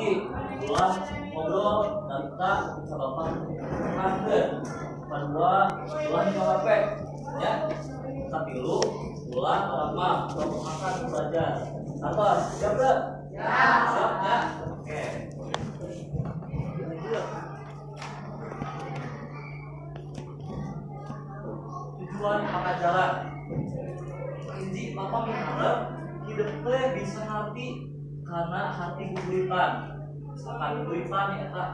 Hiji, ulah ngobrol nalika ka bapak kakeun. Kadua, ulah nyekel HP ya. Katilu, ulah lama akan belajar. Atas, siap teu? Siap. Siap ya? Oke. Tujuan pengajaran. Hiji, bapak miharep hidup teh bisa ngerti karena hati guguritan. Misalkan guguritan ya eta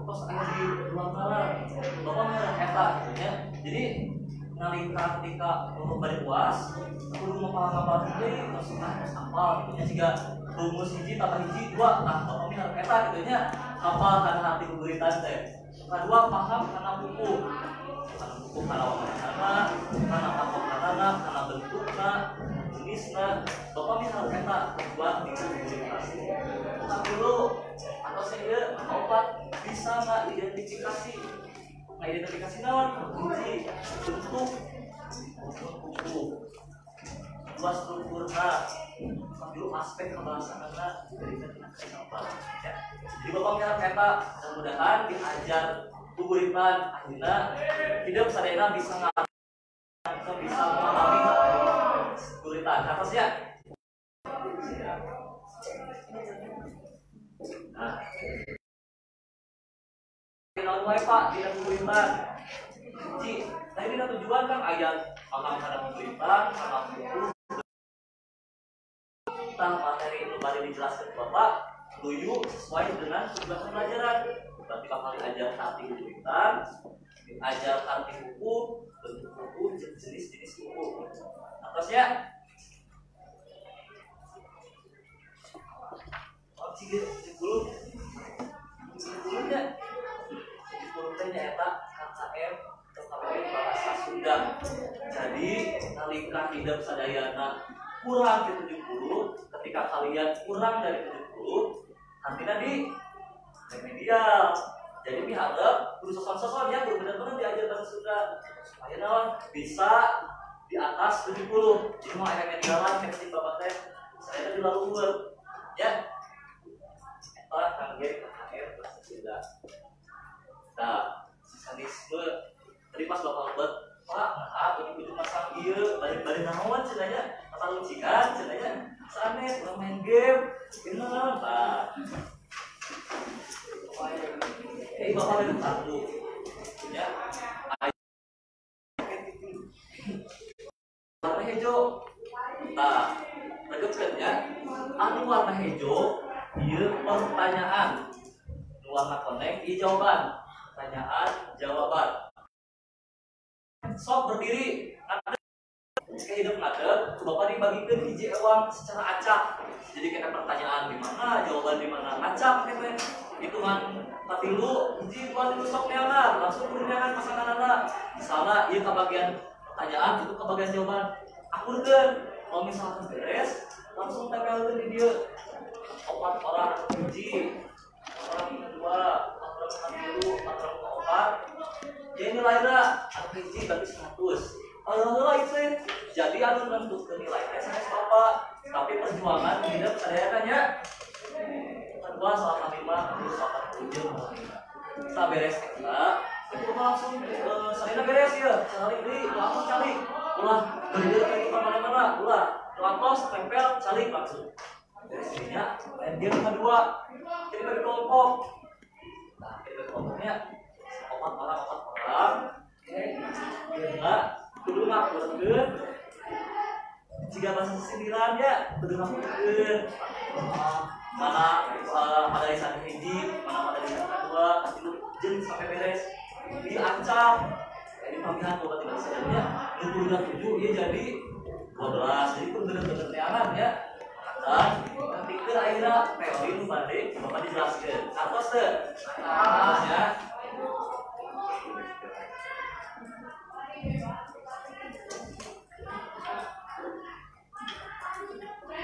tos aya di ruang kalar. Bapak miharep eta gitu nya. Jadi nalika ketika balik UAS, kudu ngapal-ngapal deui tos tos hafal gitu nya siga rumus hiji tambah hiji dua, nah bapak miharep eta gitu nya hafal karena hati guguritan teh. Kedua, paham karena buku. Karena buku karena warnana, karena patokanana, karena bentukna, jenisna. Bapak miharep eta tujuan di guguritan. Katilu atau saya opat bisa nggak identifikasi? Nah, identifikasi naon? Hiji, bentuk buku. Dua, strukturna. Katilu, aspek kebahasaanna dari sampah. Ya. Jadi bapak miharep eta mudah-mudahan diajar guguritan akhirna hidup sadayana bisa bisa memahami guguritan. Atas ya. Nah, naon wae Pak dina guguritan? Hiji, tadi dina tujuan kan aya paham kana guguritan, kana buku. Tah materi nu bade dijelaskeun Bapak luyu sesuai dengan tujuan pembelajaran. Berarti bakal diajar arti guguritan, diajar arti buku, bentuk buku, jenis-jenis buku. Atasnya oh, 70 70 nya 70 teh nyaeta KKM atau KKM Bahasa Sunda. Jadi nalika hidup sadayana kurang di 70, ketika kalian kurang dari 70, artinya di remedial. Jadi miharep kudu soson-soson ya, kudu bener-bener diajar bahasa Sunda supaya naon bisa di atas 70. Jadi mau remedialan kayak si bapak teh saya tadi laluhur ya. Eta kangge KKM Bahasa Sunda. Nah, sisanisme tadi pas bapak lebet, Pak, nah ujung-ujung masang ieu bari-bari naon cenah nya, taluncikan cenah nya. Sanes urang main game, ieu naon tah. Eh, bapak ada satu. Ya. Warna hijau. Nah, regepkeun ya. Anu warna hijau ieu pertanyaan. Nu warna koneng ieu jawaban. Pertanyaan, jawaban. Sok berdiri. Jika hidup ngadep, bapak dibagikan hiji ewang secara acak. Jadi kena pertanyaan di mana, jawaban di mana, acak gitu. Hitungan katilu, hiji dua tilu sok neangan, langsung kudu neangan pasanganana. Misalnya ieu kabagian pertanyaan, itu kabagian jawaban. Akurkeun, kalau misalkan beres, langsung tempelkeun di dieu. Opat orang hiji, orang kedua, empat orang katilu, empat orang keopat. Ya nilainya anu hiji berarti 100. Alhamdulillah itu jadi anu nentukeun nilai teh sanes bapak, tapi perjuangan hidup sadayana nya. Kedua salah lima, terus salah tujuh, sa beres eta, itu langsung sadayana beres ya, calik deui, langsung calik. Ulah berdiri ka itu mana-mana, ulah lantos tempel calik langsung. Beres nya, lain game kedua. Jadi bagi kelompok. Nah, jadi bagi kelompoknya opat orang, opat orang. Oke. Nah, kudu ngakurkeun jika bahasa sindiran ya kudu ngakurkeun mana pada lisan hiji, mana pada lisan kedua, katilu jeung sampai beres diacak. Jadi panggilan obat tidak sadarnya 27 ya jadi 12. Jadi kudu bener-bener neangan ya. Dan ketika akhirnya teori nu bade bapak dijelaskeun. Atos teu? Atos ya.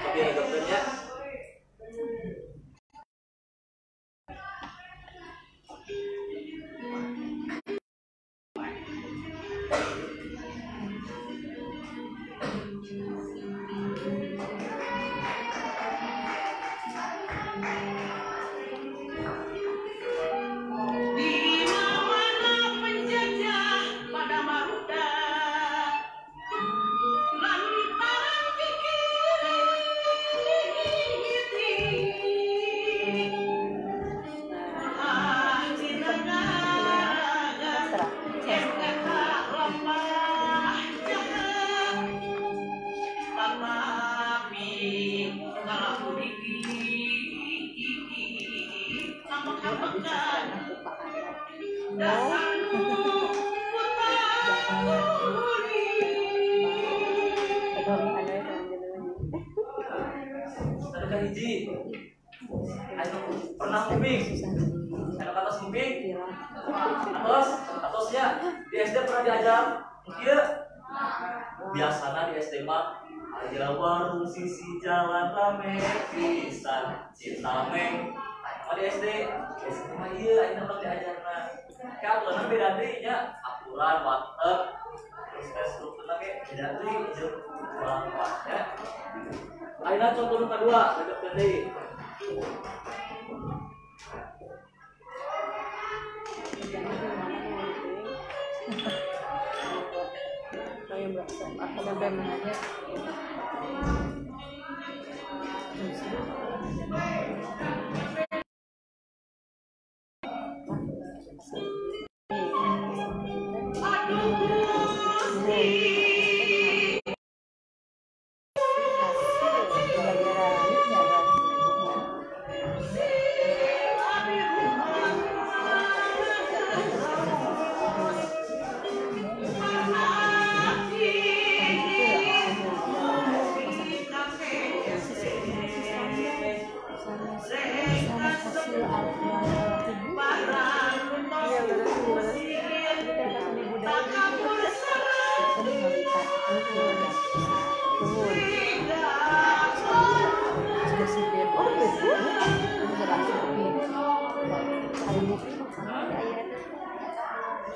Tapi ada dokternya. Ada hiji. Anu pernah nguping? Anu atas nguping? Atos, atosnya di SD pernah diajar? Kieu. Biasana di SD mah aya warung sisi jalan rame pisan Cintameng. Aya di SD, SD mah ieu ayeuna mah diajarna. Ka aturanna beda deui nya, aturan watek terus tes strukturna ge beda deui jeung urang nya. Ayeuna contoh nu kadua, lanjutkeun deui.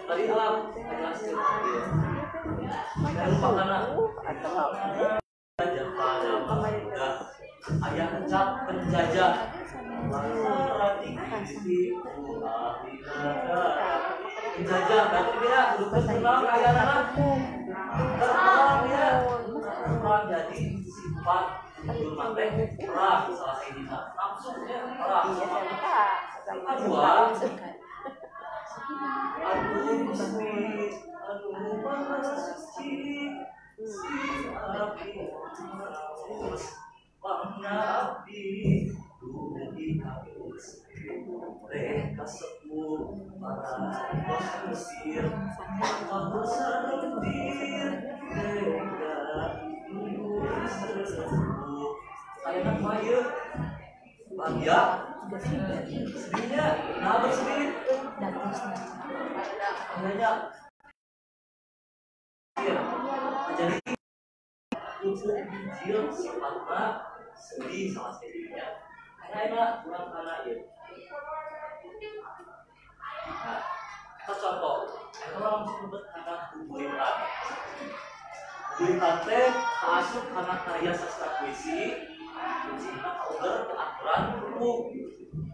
Tadi alam jelaskan lupa karena ayah kecap penjajah penjajah berarti dia duduk senang kaya anak perang ya perang jadi sifat belum teh perang salah satu langsungnya perang kedua. Aduh Gusti, aduh Maha Suci, si api terus bangga abdi, dugi kapus, mereka sepuh para bos Mesir, kamu serendir, mereka nunggu sesepuh. Saya nak maya, bahagia, sedihnya, nah bersedih. Banyak. Jadi Injil sifatnya sedih sama sedihnya. Karena enak kurang karena ya. Nah, kita contoh. Kalau langsung karena buburitan. Buburitan teh asup karena karya sastra puisi. Kuncinya kauger ke aturan hukum.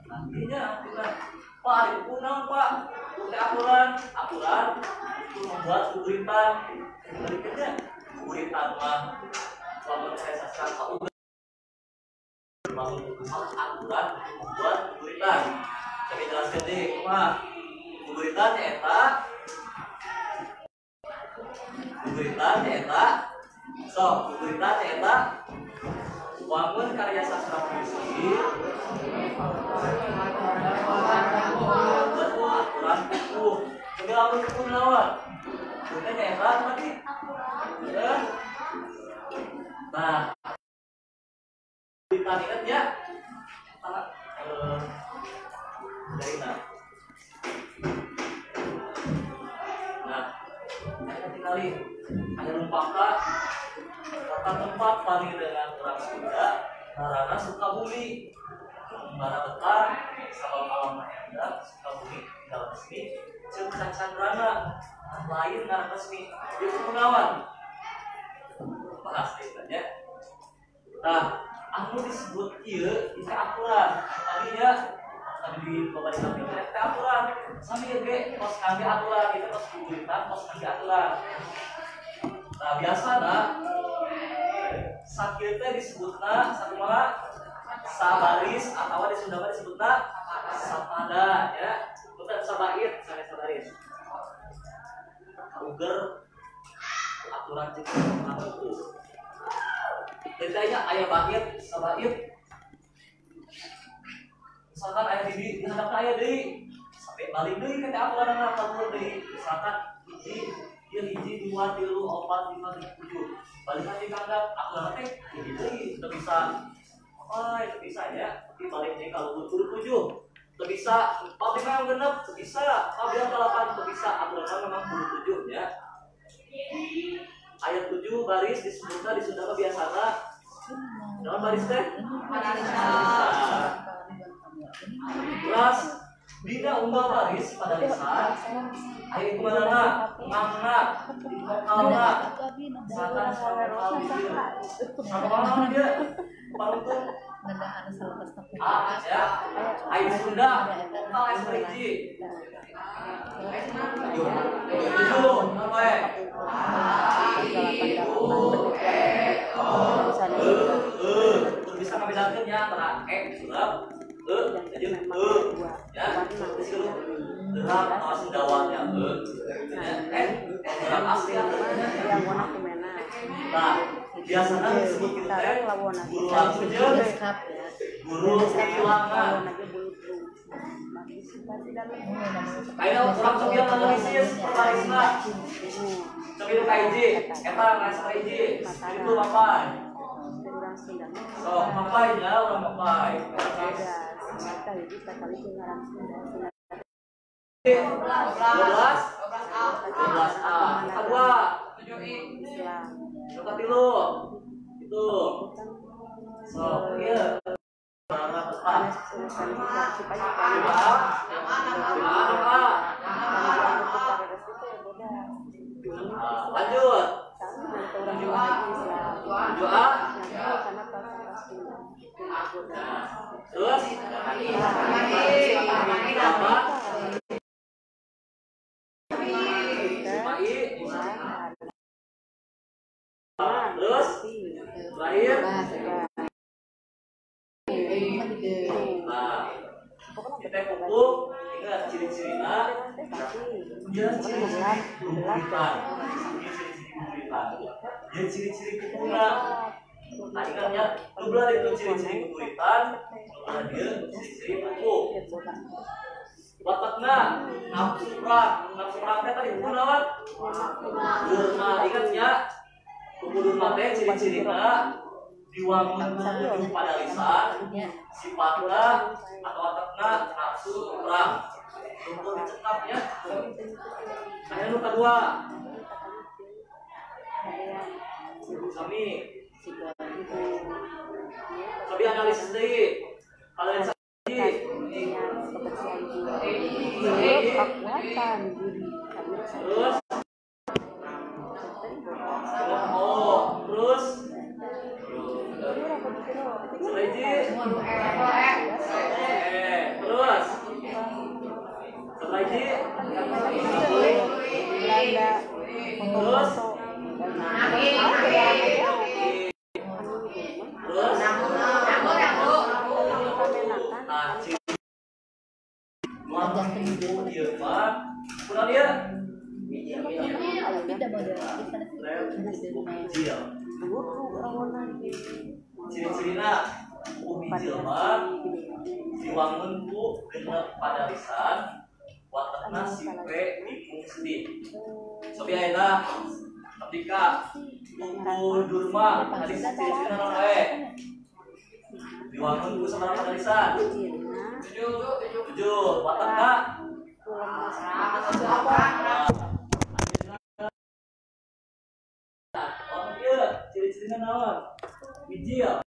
Nantinya aturan. Pak, itu naon Pak? Itu aturan, aturan itu membuat buburitan. Berikutnya buburitan mah lamun saya sastra kauger lamun aturan membuat buburitan. Jadi jelaskan deh, kumaha? Buburitan eta buburitan eta sok buburitan eta wangun karya sastra puisi aturan hukum. Jadi lamun hukum lawan. Bukan eta mati. Ya. Nah, kita ingat ya. Nah, ada tinggali ada lumpaka kata tempat paling dengan orang Sunda karena Sukabumi Bara Betar sabab alam enda Sukabumi dalam resmi jeung Cacandrana lain ngaran resmi ieu kunaon bahas teh nya. Nah, anu disebut ieu itu aturan tadinya tadi di bapak di samping teh aturan sami ieu ge kos kangge aturan itu kos buburitan kos kangge aturan. Nah, biasana sakieu teh disebutna sakumaha sabaris atawa di Sunda mah disebutna sapada ya. Bukan sabait sampai sabaris. Kauger aturan jeung hukum. Bedanya aya bait sabait. Misalkan aya di hadap aya deui sampai Balik deui ka aturanna kaluhur deui. Misalkan hiji ieu hiji 2 3 4 5 7. Balik lagi ka handap aturanna teh hiji deui teu bisa apa itu bisa ya. Tapi balik deui ka luhur kudu 7. Teu bisa 4 5 genep teu bisa, 4 8 teu bisa, aturanna memang kudu 7 ya. Ayat 7 baris disebutna di Sunda mah biasana naon baris teh? Terus dina unggal baris pada lisan aya kumaha ngangna vokalna satan vokal di sama dia parutung A ya. Aya Sunda vokal S hiji 7 naon wae A I U E O E. Bisa ngabedakeun nya antara E surat E jeung E ya. Derap atau sendawanya E ya. Derap asli nah biasanya disebut gitu teh guru lagu jeung guru wilangan. Ayo urang cobi analisis perbarisna. Cobi nu ka hiji eta ngasar hiji itu mapai. Sok mapai nya urang mapai. 12 A. Kedua 7 I. Katilu itu. Sok ieu. Berapa? Lanjut. 7 A. 7 A. Terus terus terakhir. Nah, kita kumpul ingat ciri-cirina dia ciri-ciri buritan, dia ciri-ciri kupuna. Nah, ingatnya lu belah itu ciri-ciri buritan, dia ciri-ciri kupu. Watakna nafsu perang teh tadi kupu naon? Durma. Ingatnya kupu durma teh ciri-cirina diwangun tujuh pada lisan, sifatna atau watakna nafsu perang. Untuk dicekapnya. Aya nu kadua. Sami. Cobi analisis deui. Kalau terus terus terus terus terus ciri-cirina umi jelma diwangun ku genep pada lisan watakna sipe nikung sedih. Sobi ayeuna ketika kuku durma tadi ciri-cirina naon wae? Diwangun ku sabaraha pada lisan? 7. Watakna oh iya, ciri-cirina naon? Bijil.